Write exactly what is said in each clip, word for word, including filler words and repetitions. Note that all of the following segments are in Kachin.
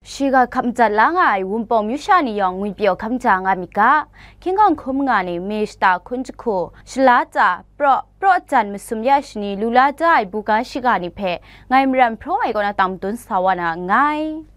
Shiga hkap madat la nga ai Wunpawng myu sha ni yawng ngwipyaw hkam ja nga myit ga, hkying hkawng hkun manga ni me shata hkun jahku, shala tsa, praw, praw jan masum ya shani lu la da ai buga shiga ni hpe ngai maram hprawng ai kaw na tang madun sa wa na nngai.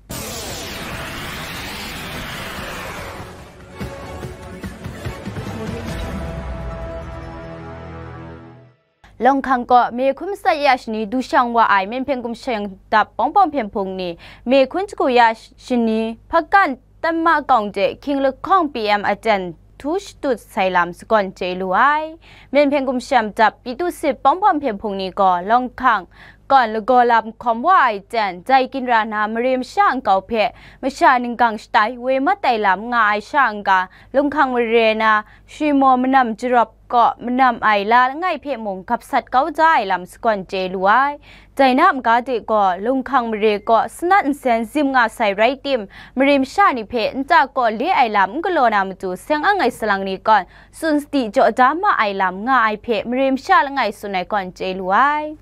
Lawng hkang kaw me hkun matsat ya shani du shang wa ai Myen Hpyen Gumshem dap Pawng Pawng Hpyen Hpung ni me hkun jahku ya shani hpakan tanma kawng de hkying lahkawng P M aten htu shatut sai lam sagawn chye lu ai. Myen Hpyen Gumshem dap Pyithu Sit Pawng Pawng Hpyen Hpung ni gaw lawng hkang kawn lagaw lam hkawm wa ai jen, dai ginra na mare masha nkau hpe masha ninggang shatai woi mat ai lam nga ai sha n-ga, lawng hkang mare na Shimo manam jarawp kaw manam ai la langai hpe mung gap sat kau da ai lam sagawn chye lu ai. Dai na maga de gaw, lawng hkang mare kaw sanat nsen zim nga sai rai tim, mare masha ni hpe nta kaw le ai lam n galaw na matu seng ang ai salang ni kawn tsun sadi jaw da ma ai lam nga ai hpe mare masha langai tsun ai kawn chye lu ai.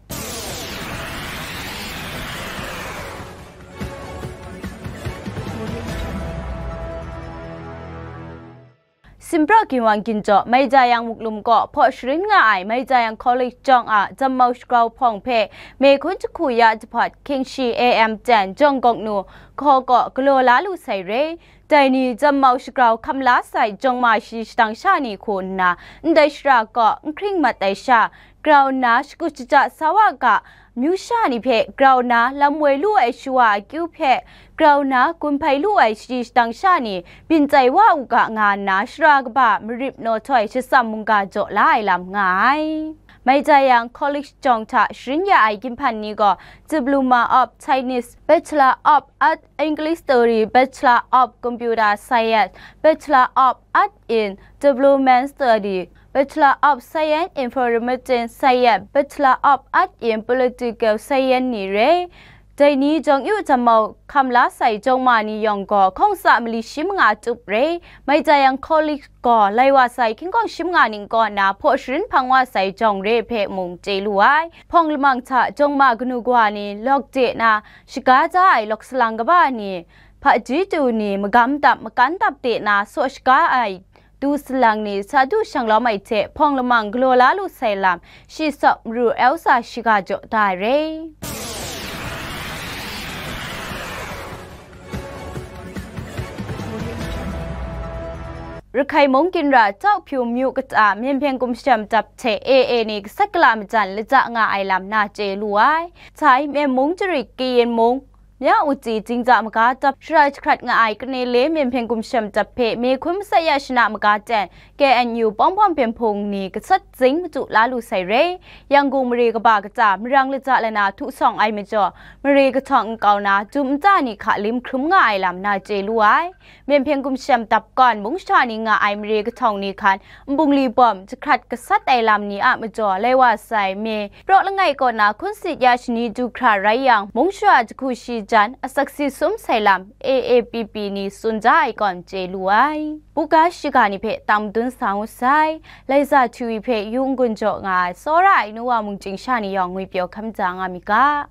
Simpraw ginwang ginjaw Maijayang Muklum kaw hpaw sharin nga ai Maijayang College jawng a Jammau Shagrau hpawng hpe me hkun jahku ya jahpawt hkying shi A M ten jawng gawk nu hkaw kaw galaw la lu sai re. Dai ni Jammau Shagrau hkam la sai jawng ma shi shadang sha ni hku nna, ndai shara kaw n hkring mat ai sha, grau nna shakut shaja sa wa ga, myu sha ni hpe grau nna lam woi lu ai shawa akyu hpe grau nna gun hpai lu ai shaji shadang sha ni byin tsai wa u ga nga nna, shara kaba marip nawhtoi shatsam mungga jaw la ai lam nga ai. Maijayang College jawng hta sharin ya ai ginhpan ni gaw Diploma of Chinese, Bachelor of Art, English Study, Bachelor of Computer Science, Bachelor of Art in Development Study, Bachelor of Science in Environmental Science, Bachelor of Art in Political Science ni re. Dai ni jawng yu Jammau hkam la sai jawng ma ni yawng gaw hkawng tsa mali shi manga tup re. Maijayang College gaw lai wa sai hkying hkawng shi manga ning kaw na hpaw sharin hpang wa sai jawng re hpe mung chye lu ai. Hpawng lamang hta jawng ma kanu kawa ni lawk de na shaga da ai lawk salang kaba ni, hpaji tu ni magam dap makan dap de na saw shaga ai du salang ni sa du shanglawm ai hte hpawng lamang galaw la lu sai lam, shi sawp maru Elsa shiga jaw da ai re. Rakhai mung ginra Tawhpyu myu kata Myen Hpyen Gumshem dap hte A A ni gasat gala majan laja nga ai lam na chye lu ai. Sai, Myen mung jarit, Kayin mung, Mya Uti, Jingza maga dap shara jahkrat nga ai Kanele Myen Hpyen Gumshem dap hpe me hkun matsat ya shana maga ten K N U Pawng Pawng Hpyen Hpung ni gasat zing matu la lu sai re. Yanggung mare kaba kata marang laja lana htu sawng ai majaw, mare kahtawng nkau na dum nta ni hka lim hkrum nga ai lam na chye lu ai. Myen Hpyen Gumshem dap kawn mung shara ni nga ai mare kahtawng ni hkan nbungli bawm jahkrat gasat ai lam ni a majaw lai wa sai me, praw langai kaw na hkun sit ya shani du hkra rai yang, mung shara jahku shi jan asak si sum sai lam A A P P ni tsun ja ai kawn chye lu ai. Buga shiga ni hpe tang madun sa ngut sai. Laiza Htiwi hpe yu n-gun jaw nga ai, tsawra ai nu wa mung chying sha ni yawng ngwipyaw hkam ja nga myit ga.